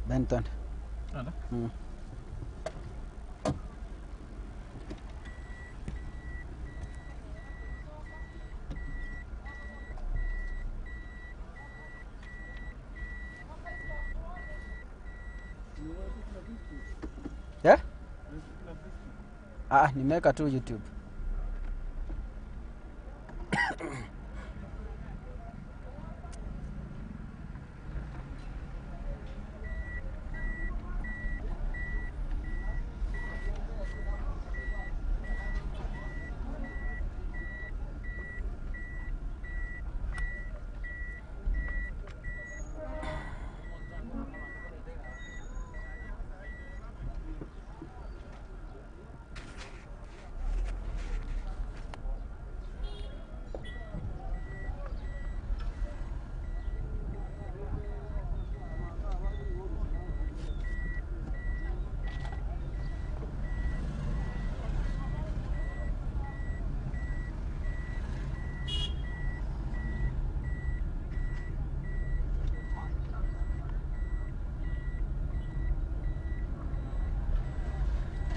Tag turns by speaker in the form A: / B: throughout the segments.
A: Benton.
B: Ala.
A: Yeah? Ah, nimeweka tu YouTube.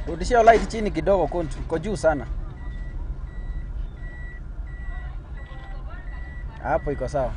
A: Rudishia light chini kidogo, kontu iko juu sana. Hapo iko sawa.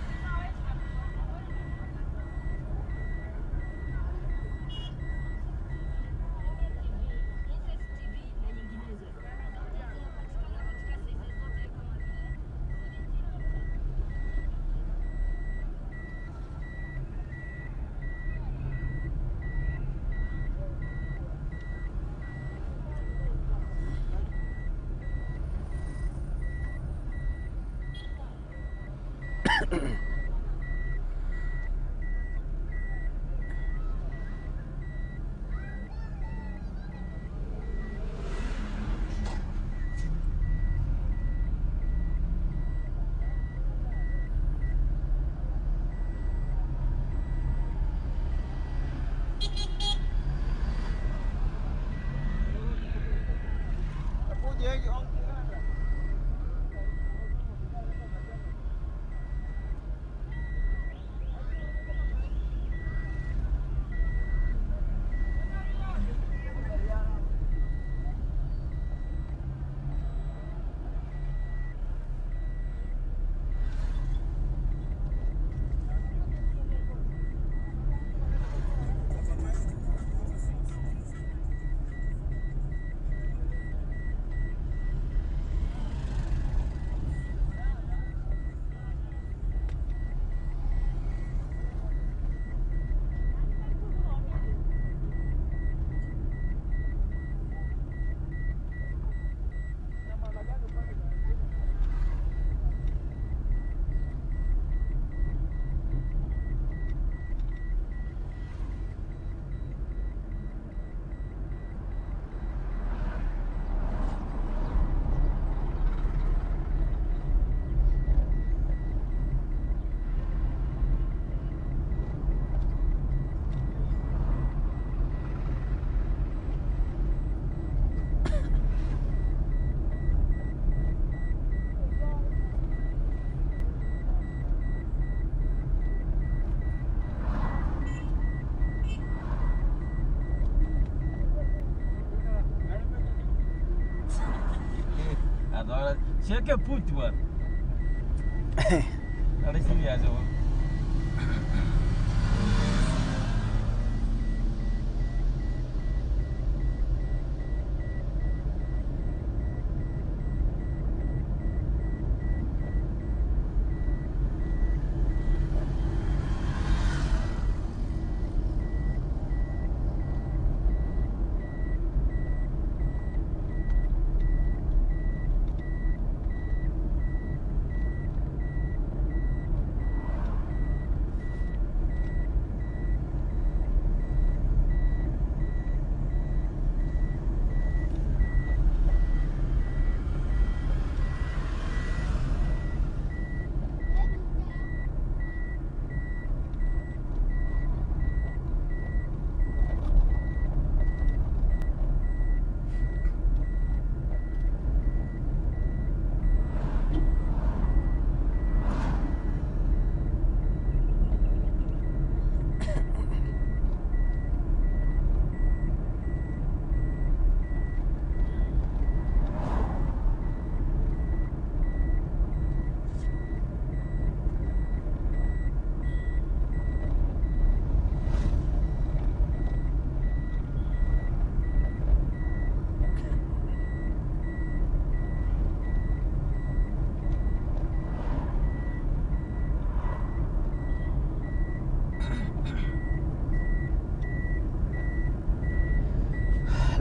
B: Chega puto, mano. Olha esse viagem, mano.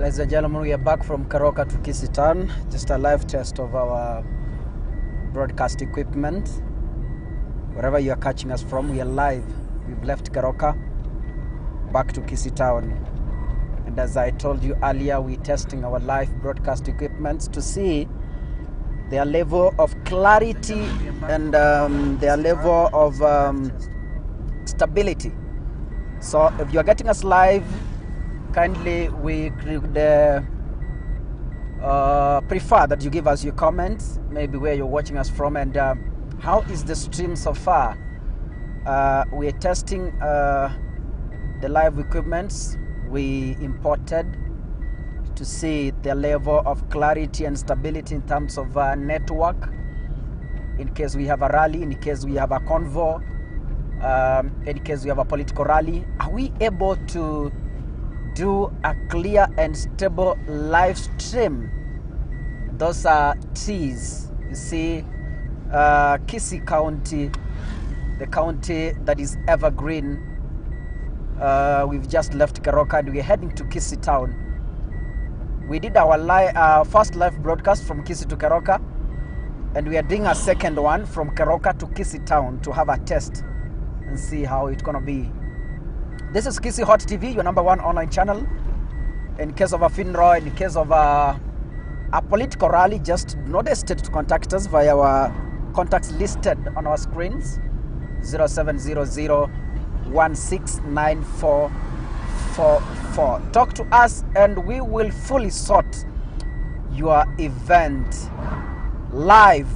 A: Ladies and gentlemen, we are back from Keroka to Kisii Town. Just a live test of our broadcast equipment. Wherever you are catching us from, we are live. We've left Keroka, back to Kisii Town. And as I told you earlier, we're testing our live broadcast equipment to see their level of clarity and their level of stability. So if you are getting us live, kindly we could prefer that you give us your comments, maybe where you're watching us from, and how is the stream so far. We are testing the live equipments we imported to see the level of clarity and stability in terms of network, in case we have a rally, in case we have a convoy, in case we have a political rally. Are we able to do a clear and stable live stream? Those are trees. You see, Kisii County, the county that is evergreen. We've just left Keroka and we're heading to Kisii Town. We did our first live broadcast from Kisii to Keroka, and we are doing a second one from Keroka to Kisii Town to have a test and see how it's gonna be. This is Kisii Hot TV, your number one online channel. In case of a funeral, in case of a political rally, just do not hesitate to contact us via our contacts listed on our screens, 0700 169444. Talk to us and we will fully sort your event live.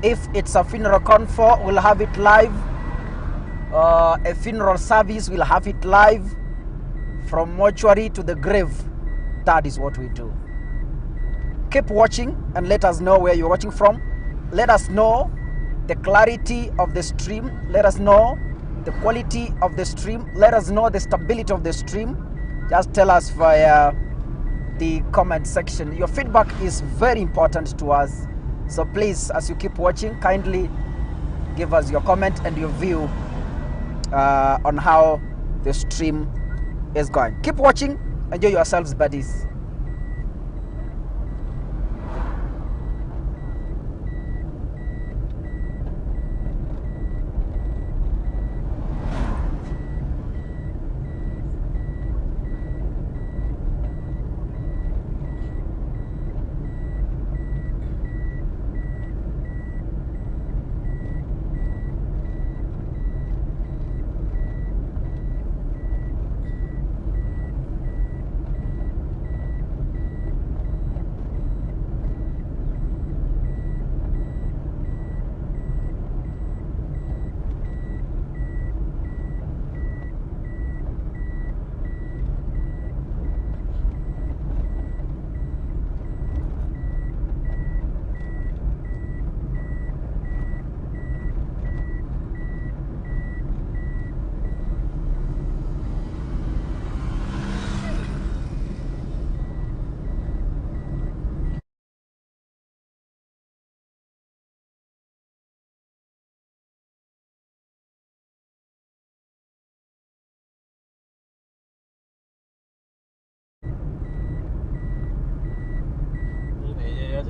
A: If it's a funeral convoy, we'll have it live. A funeral service, we'll have it live. From mortuary to the grave, that is what we do. Keep watching and let us know where you're watching from. Let us know the clarity of the stream. Let us know the quality of the stream. Let us know the stability of the stream. Just tell us via the comment section. Your feedback is very important to us. So please, as you keep watching, kindly give us your comment and your view on how the stream is going. Keep watching. Enjoy yourselves, buddies.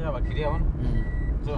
B: Abakiria bono. So.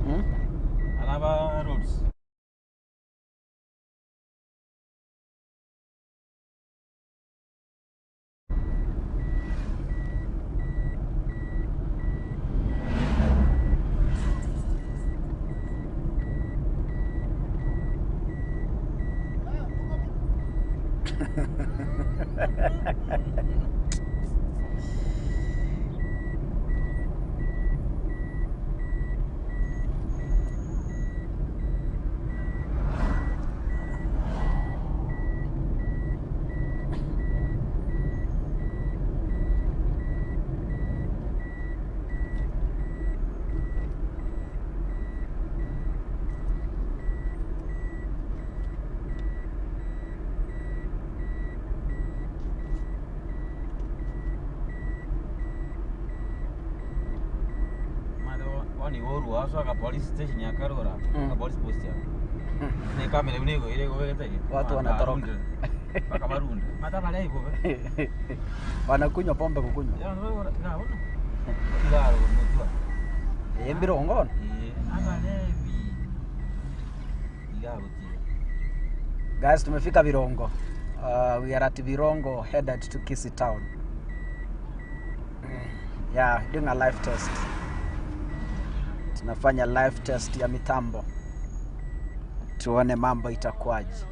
A: Hmm?
B: Roads. Police station ya Karura, police post ya. Ni kamera ile ile
A: watu wanatoroka.
B: Paka marunda. Mata mala hivyo.
A: Wanakunywa pombe kukunywa.
B: Ya na ona. Ila mtu.
A: Eh Birongo.
B: Eh abalevi. Igabuti.
A: Guys, tumefika Birongo. We are at Birongo headed to Kisii town. Yeah, doing a live test. Tunafanya live test ya mitambo. Tuone mambo itakuwaje.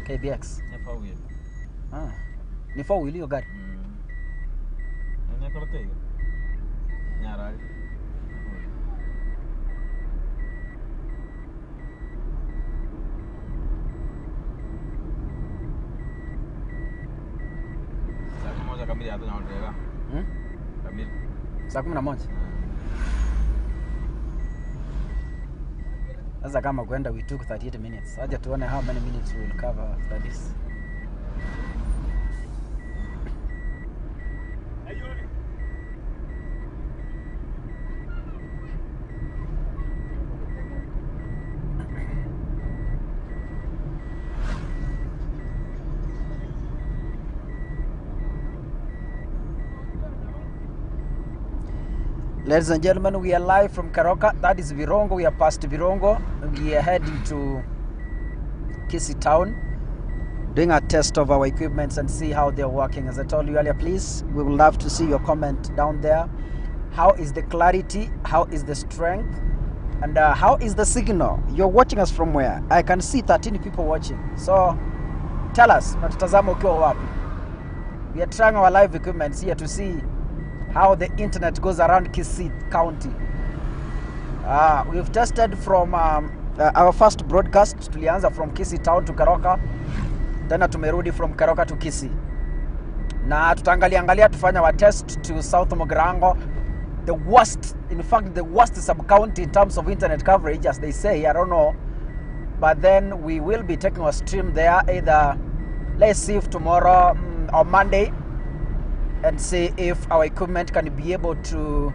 A: KBX. Ah. Ni four wheel hiyo gari. Saa 11. Sasa kama kwenda we took 38 minutes. Acha tuone how many minutes we will cover after this. Ladies and gentlemen, we are live from Keroka. That is Birongo. We are past Birongo. We are heading to Kisii town, doing a test of our equipments and see how they're working. As I told you earlier, please, we would love to see your comment down there. How is the clarity? How is the strength? And how is the signal? You're watching us from where? I can see 13 people watching. So tell us, unatutazama ukiwa wapi? We are trying our live equipments here to see how the internet goes around Kisii County. We've tested from our first broadcast. Tulianza from Kisii town to Keroka, tena tumerudi from Keroka to Kisii, na tutaangalia angalia tufanya wa test to South Mugirango, the worst, in fact the worst sub-county in terms of internet coverage, as they say. I don't know, but then we will be taking a stream there either, let's see if tomorrow or Monday, and see if our equipment can be able to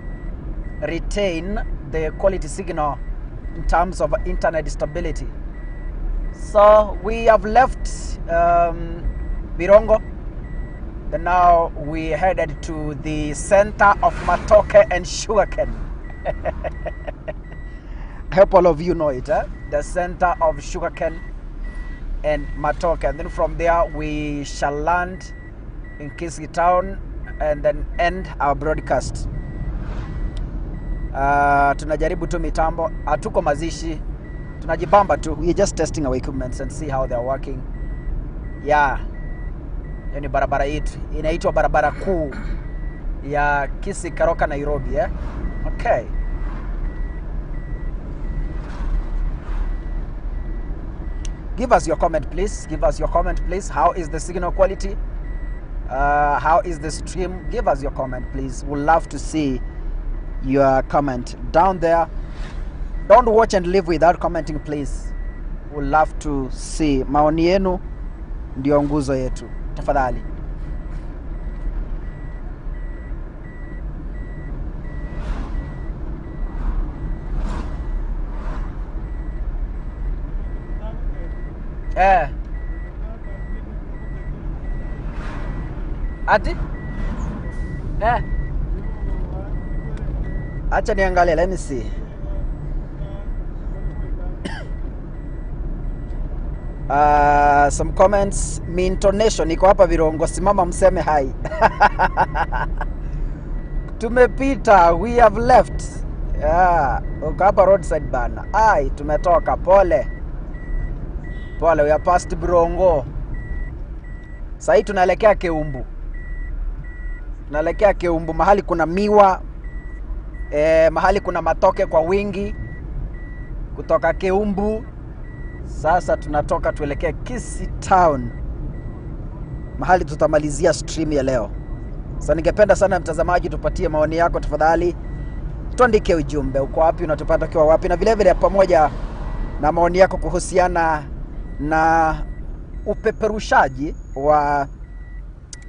A: retain the quality signal in terms of internet stability. So we have left Birongo, then now we headed to the center of Matoke and sugarcane. I hope all of you know it, eh? The center of sugarcane and Matoke. And then from there we shall land in Kisii town and then end our broadcast. Tunajaribu tu mitambo, hatuko mazishi, tunajibamba tu. We are just testing our equipments and see how they are working. Yeah. Hiyo ni barabara yetu, inaitwa barabara kuu ya Kisii Keroka Nairobi, eh? Okay. Give us your comment please. Give us your comment please. How is the signal quality? How is the stream? Give us your comment please. We'd love to see your comment down there. Don't watch and live without commenting please. Would love to see maoni yenu, ndio nguzo yetu. Tafadhali. Ati? Acha niangalie, let me see. Some comments. Mintonation iko hapa Virongo, simama mseme hi. Tumepita, we have left. Yeah, uko hapa roadside bana. Ai, tumetoka, pole. Pole, we are past Brongo. Sasa tunaelekea Keumbu. Tunaelekea Keumbu, mahali kuna miwa, mahali kuna matoke kwa wingi. Kutoka Keumbu sasa tunatoka tuelekee Kisii Town, mahali tutamalizia stream ya leo. Sasa ningependa sana mtazamaji, tupatie maoni yako tafadhali. Tuandike ujumbe, uko wapi, unatupata ukiwa wapi, na vile vile pamoja na maoni yako kuhusiana na upeperushaji wa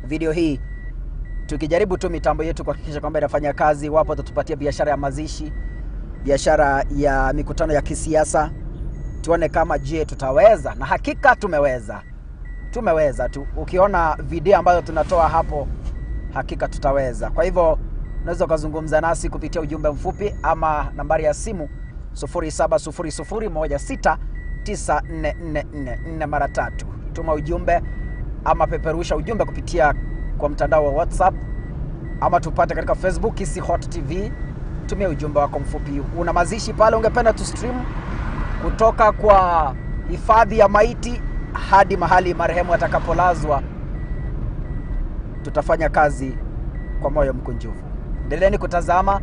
A: video hii. Tukijaribu tu mitambo yetu kuhakikisha kwamba inafanya kazi. Wapo watatupatia biashara ya mazishi, biashara ya mikutano ya kisiasa. Tuone kama je tutaweza, na hakika tumeweza. Tumeweza tu. Ukiona video ambayo tunatoa hapo, hakika tutaweza. Kwa hivyo unaweza ukazungumza nasi kupitia ujumbe mfupi ama nambari ya simu 0700169444 mara 3. Tuma ujumbe ama peperusha ujumbe kupitia kwa mtandao wa WhatsApp ama tupate katika Facebook Kisii Hot TV. Tumia ujumbe wako mfupi. Una mazishi pale ungependa tu stream kutoka kwa hifadhi ya maiti hadi mahali marehemu atakapolazwa, tutafanya kazi kwa moyo mkunjufu. Endeleeni kutazama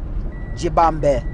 A: Jibambe.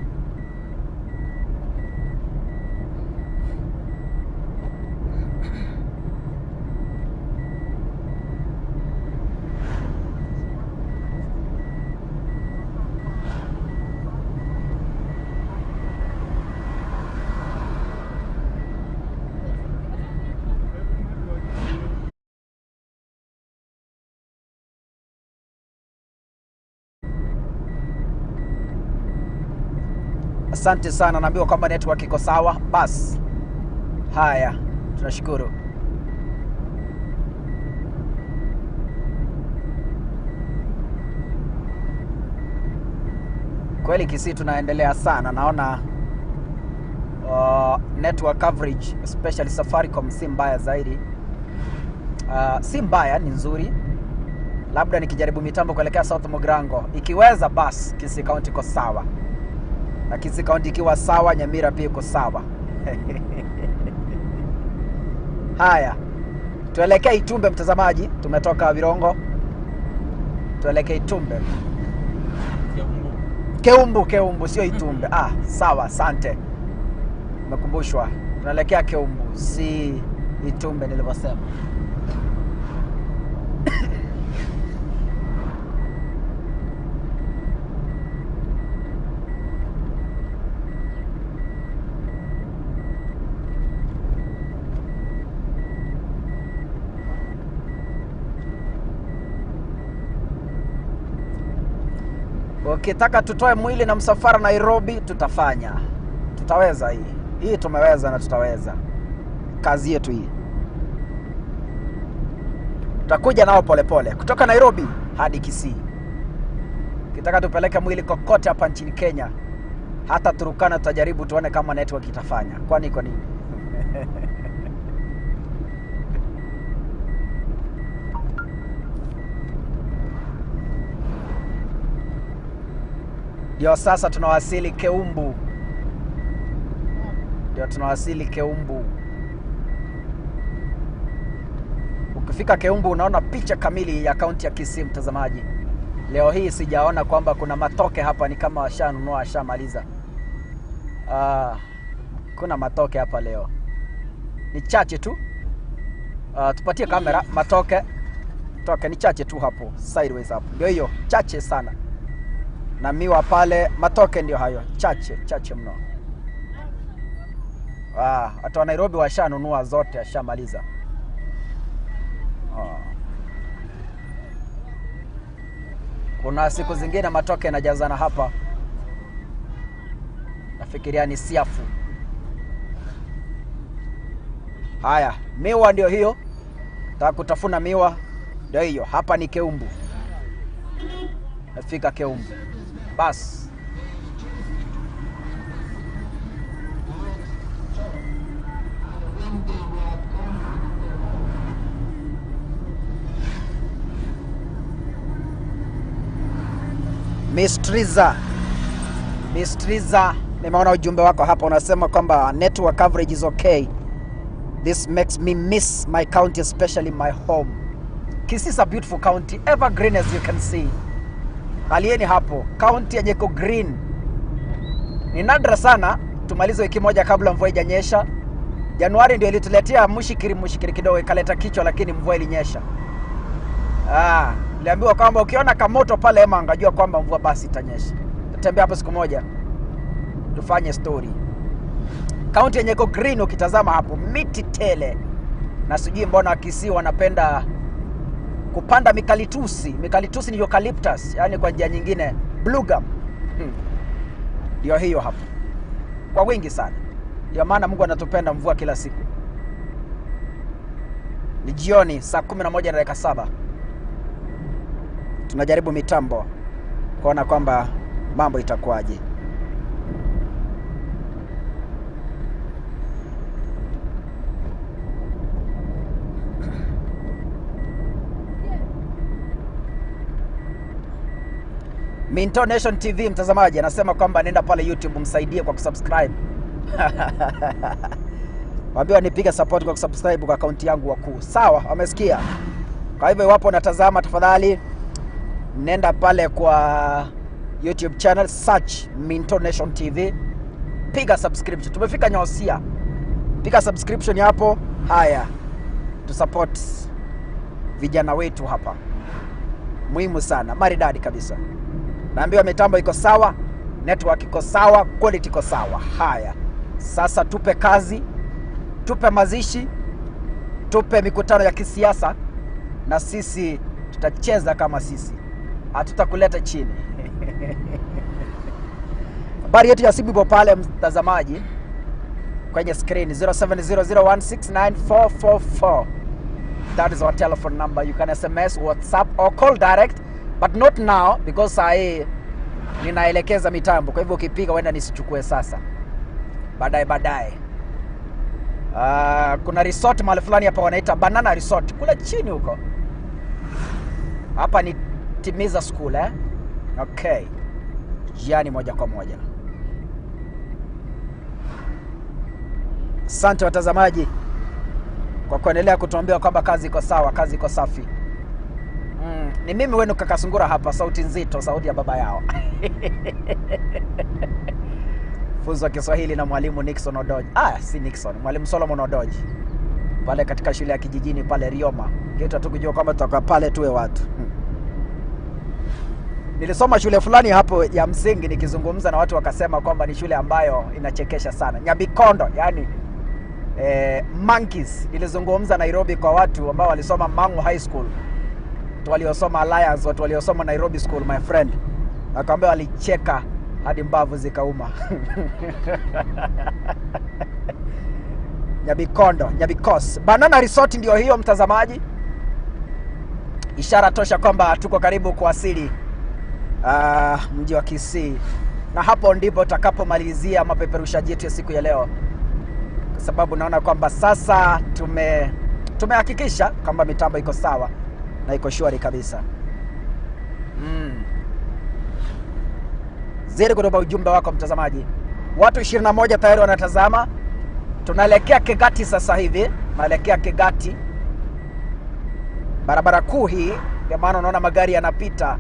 A: Asante sana, naambiwa kwamba network iko sawa. Bas, haya, tunashukuru. Kweli Kisii tunaendelea sana, naona network coverage especially Safaricom si mbaya zaidi. Si mbaya, ni nzuri. Labda nikijaribu mitambo kuelekea South Mugirango, ikiweza bas Kisii County iko sawa. Na Kisii County ikiwa sawa, Nyamira pia iko sawa. Haya, tuelekee Itumbe mtazamaji, tumetoka Virongo. Tuelekee Itumbe. Keumbu, Keumbu sio Itumbe. Ah, sawa, asante. Nimekumbushwa. Tunaelekea Keumbu, si Itumbe nilivyosema. Ukitaka tutoe mwili na msafara Nairobi, tutafanya. Tutaweza hii. Hii tumeweza na tutaweza. Kazi yetu hii. Tutakuja nao polepole kutoka Nairobi hadi Kisii. Ukitaka tupeleke mwili kokote hapa nchini Kenya, hata Turkana tutajaribu tuone kama network itafanya. Kwani iko nini? Ndio sasa tunawasili Keumbu. Ndio tunawasili Keumbu. Ukifika Keumbu unaona picha kamili ya kaunti ya Kisii mtazamaji. Leo hii sijaona kwamba kuna matoke hapa, ni kama washanunua washamaliza. Kuna matoke hapa leo. Ni chache tu. Tupatie kamera matoke. Toke ni chache tu hapo, sideways hapo. Ndio hiyo, chache sana. Na miwa pale, matoke ndio hayo, chache, chache mno. Watu wa Nairobi washanunua zote, washamaliza. Kuna siku zingine matoke yanajazana hapa, nafikiria ni siafu. Haya, miwa ndio hiyo. Nataka kutafuna miwa ndio hiyo. Hapa ni Keumbu. Nafika Keumbu. Bas. Mistriza, nimeona ujumbe wako hapa, unasema kwamba network coverage is okay. This makes me miss my county, especially my home. Kisii is a beautiful county, evergreen as you can see. Alieni hapo, county yenye iko green. Ni nadra sana tumalize wiki moja kabla mvua haijanyesha. Januari ndio ilituletea mushikiri kidogo ikaleta kichwa, lakini mvua ilinyesha. Niliambiwa kwamba ukiona kamoto pale Emanga angajua kwamba mvua basi itanyesha. Tutembea hapo siku moja tufanye story. County yenye iko green, ukitazama hapo miti tele. Na sijui mbona Kisii wanapenda kupanda mikalitusi. Mikalitusi ni eucalyptus, yani kwa njia nyingine blue gum. Ndio hiyo hapo. Kwa wingi sana. Ndio maana Mungu anatupenda mvua kila siku. Ni jioni saa 11:07. Tunajaribu mitambo kuona kwamba mambo itakuwaje. Minto Nation TV mtazamaji anasema kwamba nenda pale YouTube msaidie kwa kusubscribe. Waambiwa nipiga support kwa kusubscribe kwa akaunti yangu wakuu. Sawa, wamesikia. Kwa hivyo iwapo unatazama tafadhali nenda pale kwa YouTube channel, search Minto Nation TV, piga subscription. Tumefika Nyosia. Piga subscription hapo. Haya, tu support vijana wetu hapa. Muhimu sana, maridadi kabisa. Naambiwa mitambo iko sawa, network iko sawa, quality iko sawa. Haya, sasa tupe kazi, tupe mazishi, tupe mikutano ya kisiasa, na sisi tutacheza kama sisi. Hatutakuleta chini. Habari yetu ya simu ipo pale mtazamaji kwenye screen 0700169444. That is our telephone number. You can SMS, WhatsApp or call direct, but not now because sahi ninaelekeza mitambo. Kwa hivyo ukipiga wenda nisichukue sasa. Baadaye. Kuna resort mahali fulani hapa wanaita Banana Resort kule chini huko. Hapa ni Timiza School, eh? Okay. Jiani moja kwa moja. Asante watazamaji kwa kuendelea kutuambia kwamba kazi iko sawa, kazi iko safi. Ni mimi wenu Kaka Sungura hapa, sauti nzito, sauti ya baba yao. Funzo Kiswahili na mwalimu Nixon Odoji. Si Nixon, mwalimu Solomon Odoji. Pale katika shule ya kijijini pale Rioma. Kitu hatukujua kwamba tutakuwa pale tuwe watu. Nilisoma shule fulani hapo ya msingi, nikizungumza na watu wakasema kwamba ni shule ambayo inachekesha sana. Nyabikondo, yani monkeys. Nilizungumza Nairobi kwa watu ambao walisoma Mangu High School, watu waliosoma Alliance, watu waliosoma Nairobi School, my friend. Nakwambia walicheka hadi mbavu zikauma. Nyabikondo, Nyabikos. Banana Resort ndio hiyo mtazamaji. Ishara tosha kwamba tuko karibu kuwasili mji wa Kisii. Na hapo ndipo tutakapomalizia mapeperushaji yetu ya siku ya leo. Kwa sababu naona kwamba sasa tumehakikisha kwamba mitambo iko sawa na iko shwari kabisa. Zidi kutoa ujumbe wako mtazamaji. Watu 21 tayari wanatazama. Tunaelekea Kegati sasa hivi. Tunaelekea Kegati. Barabara kuu hii, ndio maana unaona magari yanapita.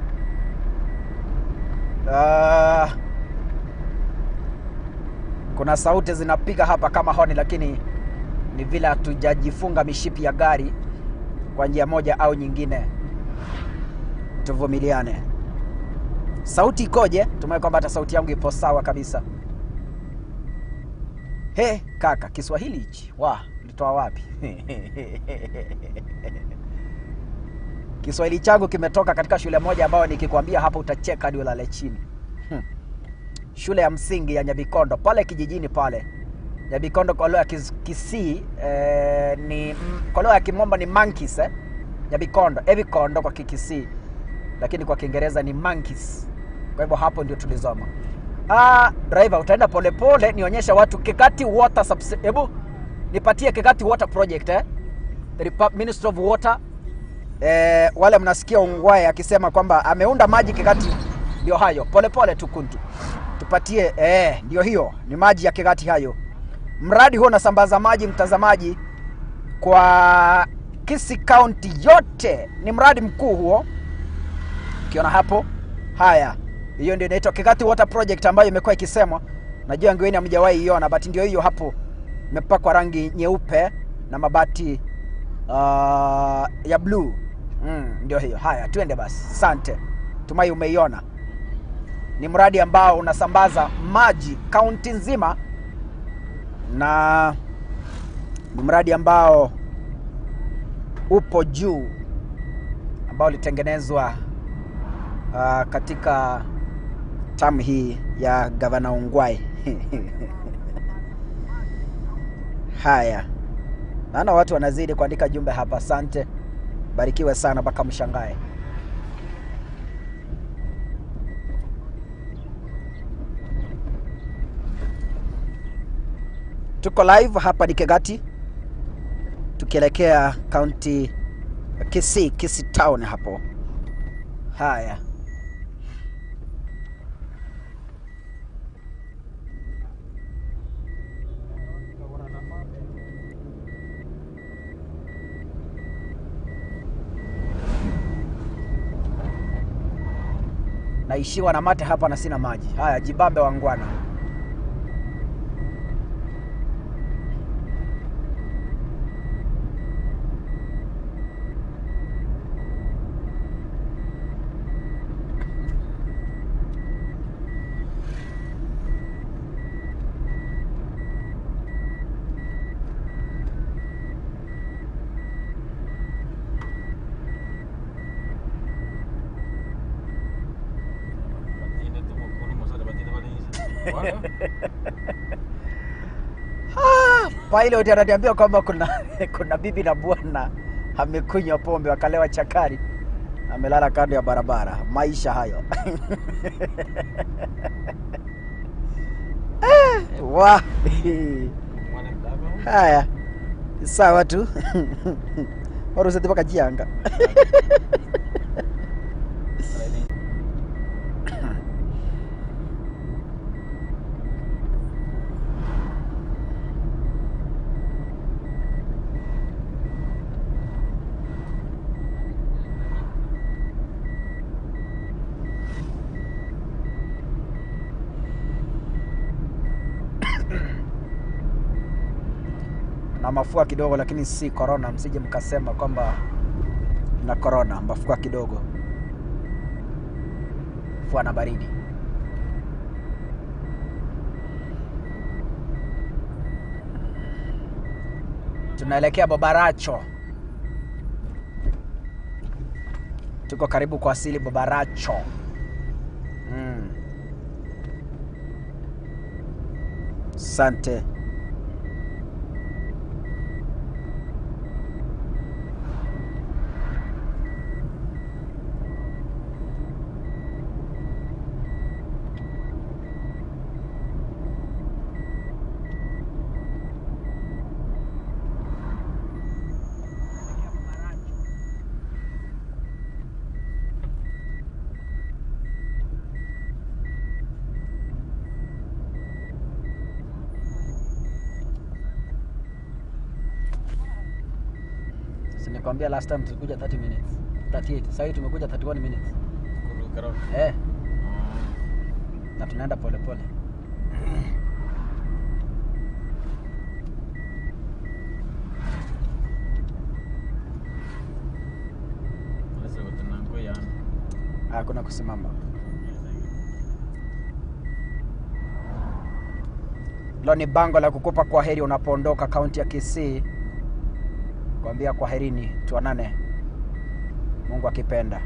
A: Kuna sauti zinapiga hapa kama honi, lakini ni vile hatujajifunga mishipi ya gari kwa njia moja au nyingine. Tuvumiliane. Sauti ikoje? Tumai kwamba hata sauti yangu ipo sawa kabisa. He kaka, Kiswahili hichi wa ulitoa wapi? Kiswahili changu kimetoka katika shule moja ambayo nikikwambia hapa utacheka hadi ulale chini. Shule ya msingi ya Nyabikondo pale kijijini pale. Nyabikondo kwa lugha ya Kisii ni kwa lugha ya Kimombo ni monkeys eh? Nyabikondo, Ebikondo kwa Kikisii, lakini kwa Kiingereza ni monkeys. Kwa hivyo hapo ndio tulisoma. Driver utaenda polepole nionyesha watu Kegati Water Subs. Hebu nipatie Kegati Water Project eh? The Ministry of Water. Wale mnasikia Ongwae akisema kwamba ameunda maji Kegati, ndio hayo. Polepole tu kuntu. Tupatie ndio hiyo, ni maji ya Kegati hayo. Mradi huo unasambaza maji mtazamaji kwa Kisii County yote. Ni mradi mkuu huo. Ukiona hapo, haya, hiyo ndio inaitwa Kegati Water Project ambayo imekuwa ikisemwa. Najua wengi wenu hamjawahi iona, but ndio hiyo hapo. Imepakwa rangi nyeupe na mabati ya blue. Ndio hiyo. Haya, twende basi. Asante. Tumai umeiona. Ni mradi ambao unasambaza maji kaunti nzima, na ni mradi ambao upo juu, ambao ulitengenezwa katika term hii ya Gavana Ongwae. Haya, naona watu wanazidi kuandika jumbe hapa. Asante, barikiwe sana mpaka mshangae. Tuko live hapa ni Kegati, tukielekea county Kisii, Kisii town hapo. Haya, naishiwa na mate hapa na sina maji. Haya, jibambe wangwana. Pilot ananiambia kwamba kuna bibi na bwana amekunywa pombe wakalewa chakari, amelala kando ya barabara. Maisha hayo. Wa. Haya, sawa tu. Waruseti mpaka jianga. Na mafua kidogo, lakini si corona, msije mkasema kwamba na corona. Mafua kidogo, fua na baridi. Tunaelekea Bobaracho, tuko karibu kuwasili Bobaracho. Asante. Nikwambia last time tulikuja 30 minutes. 38. Sasa hivi tumekuja 31 minutes. Na tunaenda pole pole. Hakuna kusimama. Hilo ni bango la kukupa kwa heri unapoondoka kaunti ya Kisii, kuambia kwaherini, tuonane Mungu akipenda.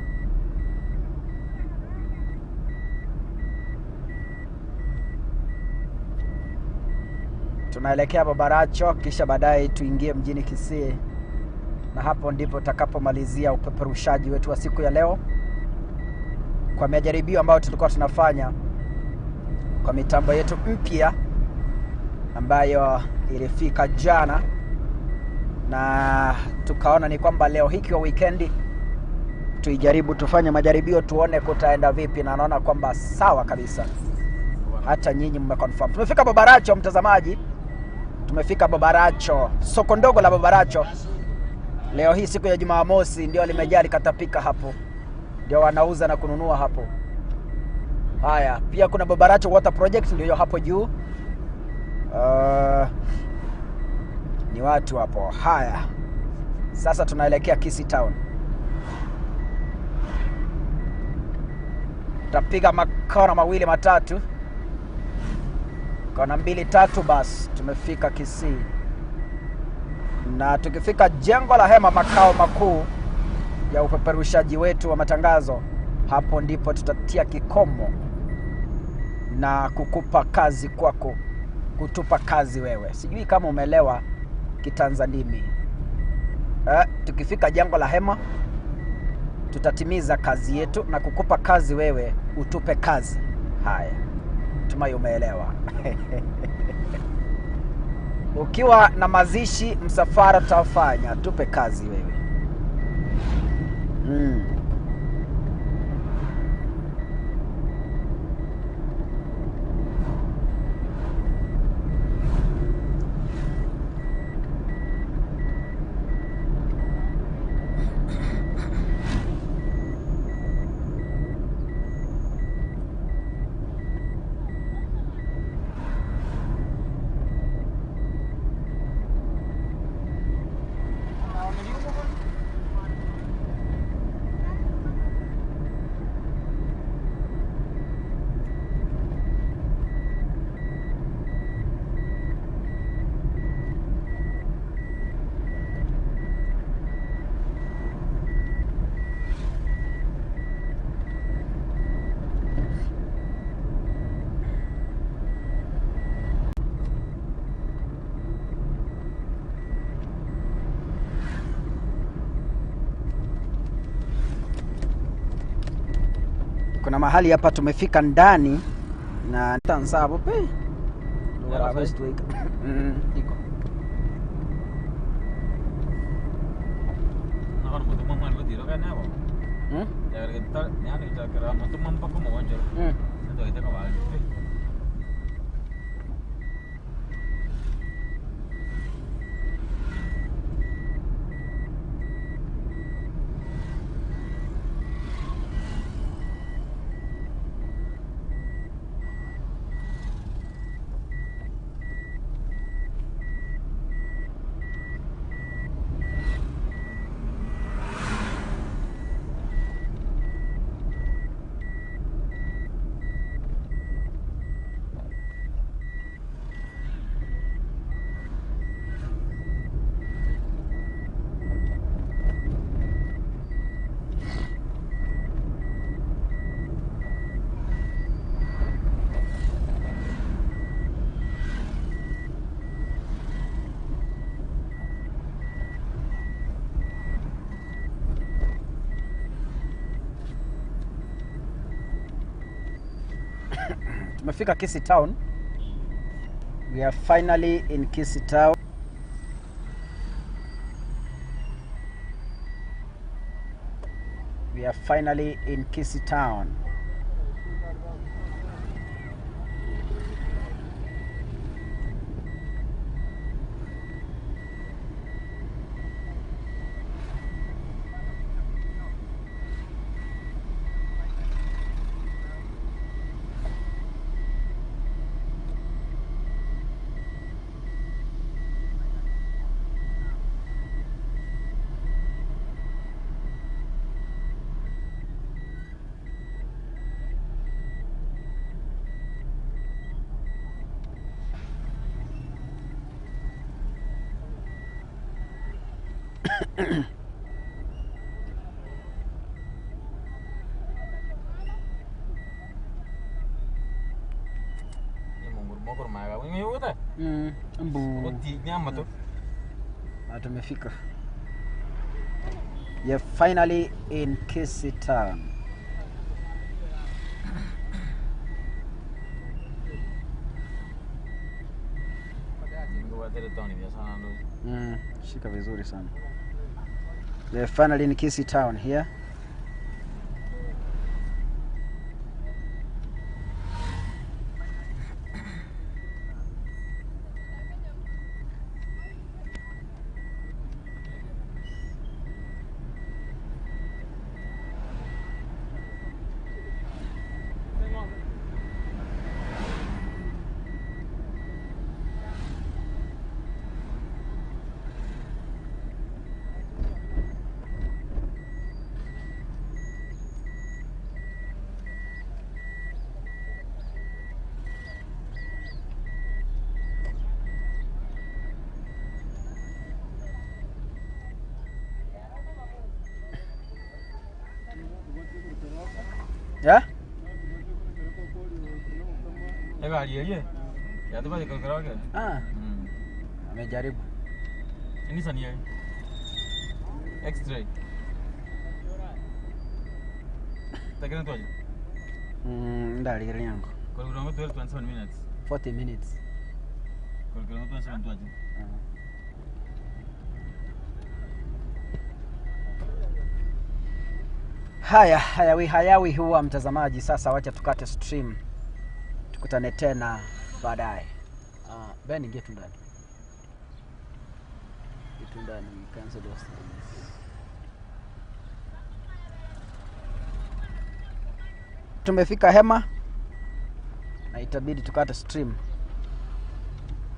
A: Tunaelekea Bobaracho, kisha baadaye tuingie mjini Kisii, na hapo ndipo tutakapomalizia upeperushaji wetu wa siku ya leo kwa majaribio ambayo tulikuwa tunafanya kwa mitambo yetu mpya ambayo ilifika jana, na tukaona ni kwamba leo hiki wa weekendi tuijaribu, tufanye majaribio tuone kutaenda vipi, na naona kwamba sawa kabisa, hata nyinyi mmeconfirm. Tumefika Bobaracho mtazamaji, tumefika Bobaracho, soko ndogo la Bobaracho. Leo hii siku ya Jumamosi ndio limejaa likatapika hapo, ndio wanauza na kununua hapo. Haya, pia kuna Bobaracho Water Project ndio hiyo hapo juu. Ni watu hapo. Haya, sasa tunaelekea Kisii Town. Tutapiga makona mawili matatu, kona mbili tatu, basi tumefika Kisii. Na tukifika jengo la hema, makao makuu ya upeperushaji wetu wa matangazo, hapo ndipo tutatia kikomo na kukupa kazi kwako, kutupa kazi wewe. Sijui kama umeelewa Kitanzanimi. Tukifika jengo la hema tutatimiza kazi yetu na kukupa kazi wewe, utupe kazi. Haya, tumai umeelewa. Ukiwa na mazishi, msafara tutafanya, tupe kazi wewe. Kuna mahali hapa tumefika ndani na tansabu pe. Iko. Tumefika Kisii Town. We are finally in Kisii Town. We are finally in Kisii Town. Tumefika. You're finally in Kisii town. Shika vizuri sana. We're finally in Kisii town here. Yeah? Ah. Amejaribu.
B: Nissan here. X-Trail. Takana toje.
A: Ndali yangu.
B: Kwa 27 minutes.
A: 40 minutes.
B: Kwa 27 toje.
A: Haya, hayawi hayawi huwa mtazamaji. Sasa wacha tukate stream. Tukutane tena baadaye. Ben, ingia tu ndani. Get ndani, cancel those things. Tumefika Hema na itabidi tukate stream.